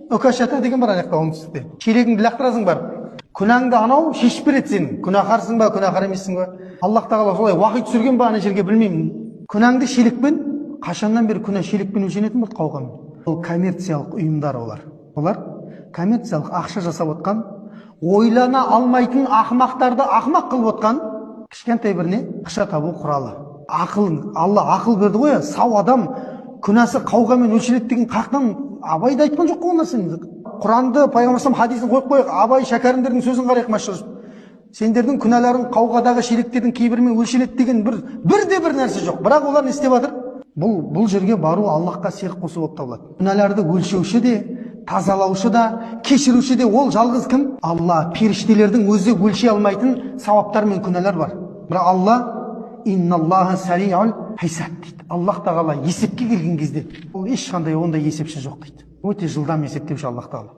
Үкаш ата деген бар ана жақта, оңтүстікте. Шелегіңді лақтырасың барып, күнәңді анау шешіп береді сенің. Күнәһарсың ба, күнәһар емессің ба, Аллах тағала солай уахи түсірген ба ана жерге, білмеймін. Күнәңді шелекпен, қашаннан бері күнә шелекпен өлшенетін болды, қауғамен? Ол коммерциялық ұйымдар, олар коммерциялық ақша жасап отқан, ойлана алмайтын ақымақтарды ақымақ қылып отқан кішкентай бір не, ақша табу құралы. Ақыл, Алла ақыл берді ғой. Сау адам күнәсі қауғамен өлшенеді деген қаяқтан? Абай да айтқан жоқ қой ол нәрсені. Құранды, пайғамбар хадисін қойып қояйық, Абай, Шәкәрімдердің сөзін қарайық. Машалла, сендердің күнәларың қауғадағы шелектердің кейбірімен өлшенеді деген бір бірде бір нәрсе жоқ. Бірақ олар не істеп жатыр? Бұл жерге бару Аллахқа серік қосу болып табылады. Күнәларды өлшеуші де, тазалаушы да, кешіруші де ол жалғыз кім? Алла. Періштелердің өзі өлшей алмайтын сауаптар мен күнәлар бар. Бірақ Алла «Инналлаха сариул хисаб» дейді. Аллах тағала есепке келген кезде ол ешқандай ондай есепші жоқ дейді, өте жылдам есептеуші Аллах тағала.